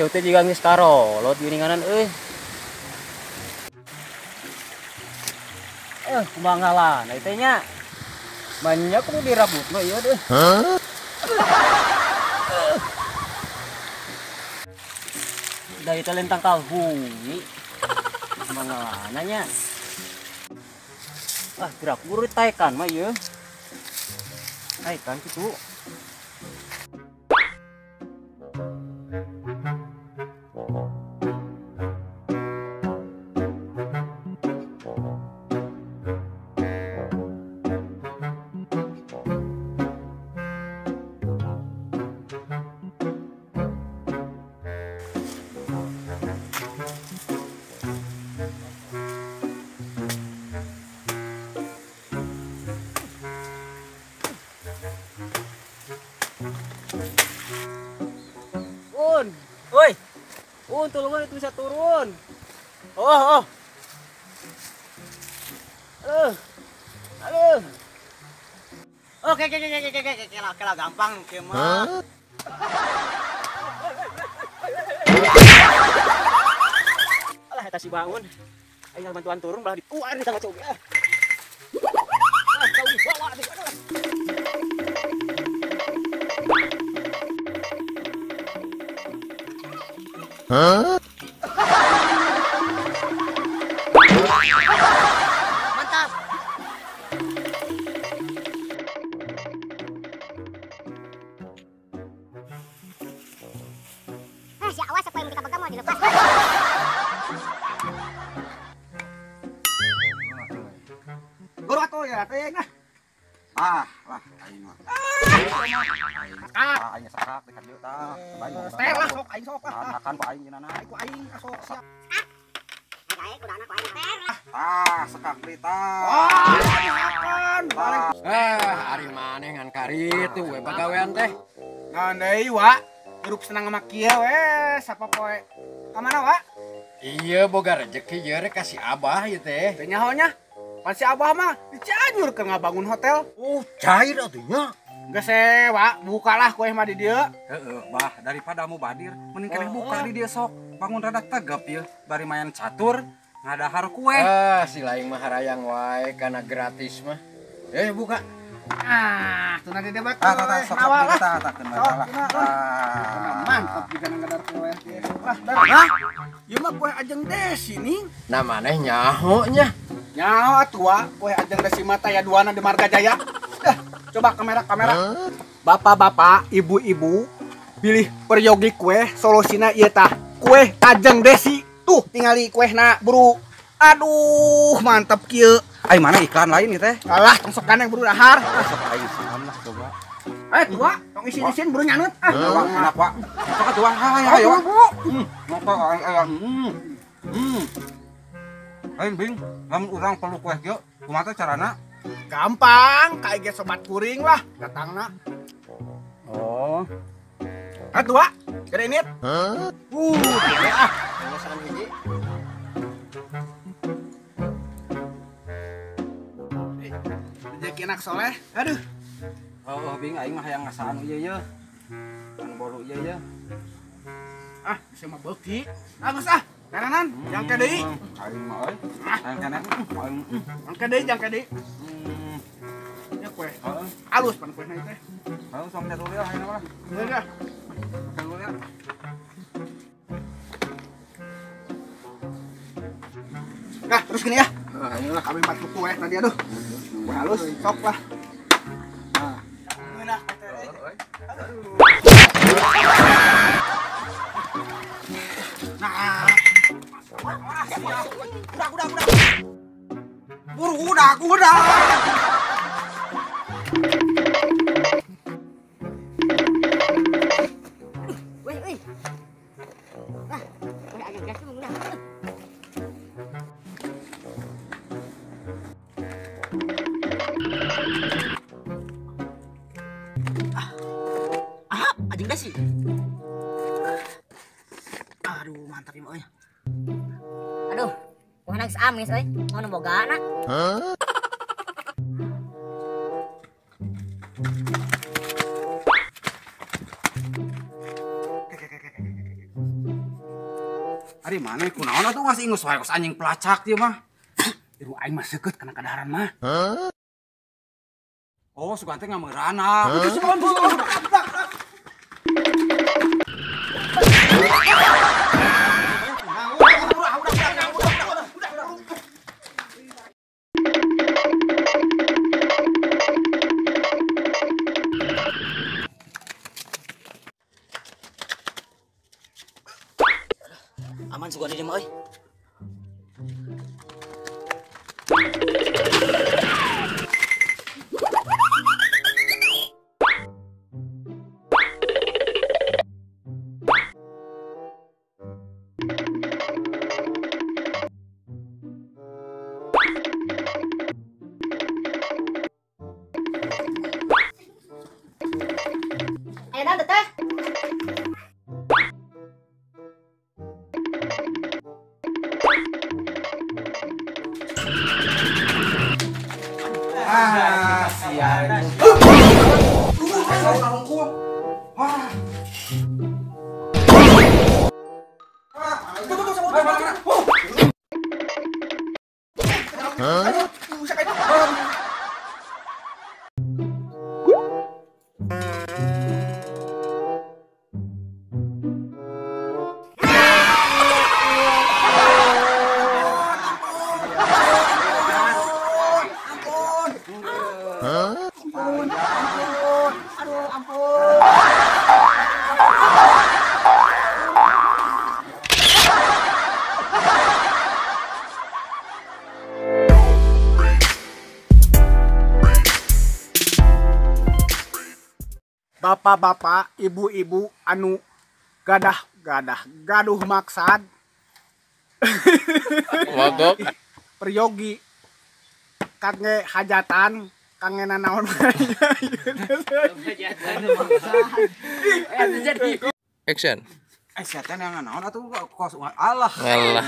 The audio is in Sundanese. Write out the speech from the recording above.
Ceu teh jiga geus karolot geuninganan euy. Kumaha ngalana ieu teh nya. Banyak kudu dirabutna ieu deuh. Hah? Da ieu teh lentang kalhungi. Kumaha ngalana nya. Ah, gerak buru taekan mah ieu. Taekan kitu. Un, oi, un, tulungan itu bisa turun. Oh, oh. Aduh, aduh. Oke, oke, oke, oke, oke, kela, gampang, mah. Alah, eta si bangun. Ayo bantuan turun malah dikuar di tangga coba. Ah, kau dibawa nih. Hah? Mantap. Si awas apa yang dikapegang mau dilepas. Guru atuh ya teh nah. Ah, lah aing mah. Ah, aing sakak dekat dieu tah. Ster lah sok aing sok lah. Makan ku aing cenah. Ku aing sok siap. Ah, sekak deui tah. Oh, makan. Eh, ari maneh ngan karitu we pagawean teh. Naon deui, Wa? Hirup senang sama kieu we, sapopoe. Ka mana, Wa? Iya, boga rejeki ieu rek ka si Abah ieu teh. Teu nyaho nya. Pan si Abah mah di Cianjur keur ngabangun hotel. Oh, cair atuh nya. Geus we, Wa, bukalah kue mah di dieu. Heeh, bah, daripada mu badir, mending keneh buka di dieu sok. Bangun rada tegap ieu, bari main catur, ngadahar kue. Ah, si laing mah harayang wae kana gratis mah. Eh, buka. Ah, tuh nanti dia bakal. Ah, tah, sok sok tah, tah, keun lah. Ah, mantap juga ngadar kue. Lah, dar. Hah? Ieu mah kue Ajeng Desi ning. Nah, maneh nyaho nya. Nyaho atuh, Wa. Kue Ajeng Desi mah taya duana di Marga Jaya. Dah, coba kamera-kamera. Bapak-bapak, ibu-ibu, pilih peryogi kue solusina ieu tah. Kue Ajeng Desi. Tuh, tingali kuehna, buru. Aduh, mantap kieu. Ai mana iklan lain ieu teh? Alah, tong sok gandeng buru dahar. Sok aing salam lah coba. Eh, tua, tong isin-isin buru nyanut. Ah, enak, Wa. Sok atuh, hayo hayo. Ngopo aing. Aing bing, lamun urang perlu kue kieu, kumaha teh carana? Gampang, ka IG sobat kuring lah datangna. Oh. Ah, tua, gede init. Hah? Ah. Hiji. Rezeki anak soleh. Aduh. Oh, bing aing mah hayang ngasaan ieu ye. Anu bolu ieu ye. Ah, bisa mah beuki. Ah, geus ah. Karenan, jangka deui. Aing mah euy. Hayang keneh. Aing. Jangka deui, jangka deui. Ya kue. Heeh. Alus pan kuehna teh. Heeh, sok dulu ya aing mah. Udah. Dulu ya. Nah, terus gini ya. Heeh, kami empat kue tadi aduh. Kue halus, sok lah. Nah. Ngeunah teh. Nah. Udah, udah, udah. Buru udah, udah. Weh, weh. Lah, kue Ajeng Desi mah ngeunah. Ah, Ajeng Desi. Aduh, mantap ieu mah euy. Aduh, kumaha geus amis euy, mau nu bogana. Hah? Ari maneh kunaon atuh ngasih ingus wae kos anjing pelacak ieu mah. Ieu aing mah seukeut kana kadaharan mah. Oh, sugan teh ngameurana. Aman sugan ini mah euy. Ayo naon teteh? Ah, sial. Wah. Bapak-bapak, ibu-ibu anu gadah gaduh maksad. Mogok. Peryogi kangge hajatan, kangge nanaon. Action. Eh, sia teh nanaon atuh kos Allah. Alah.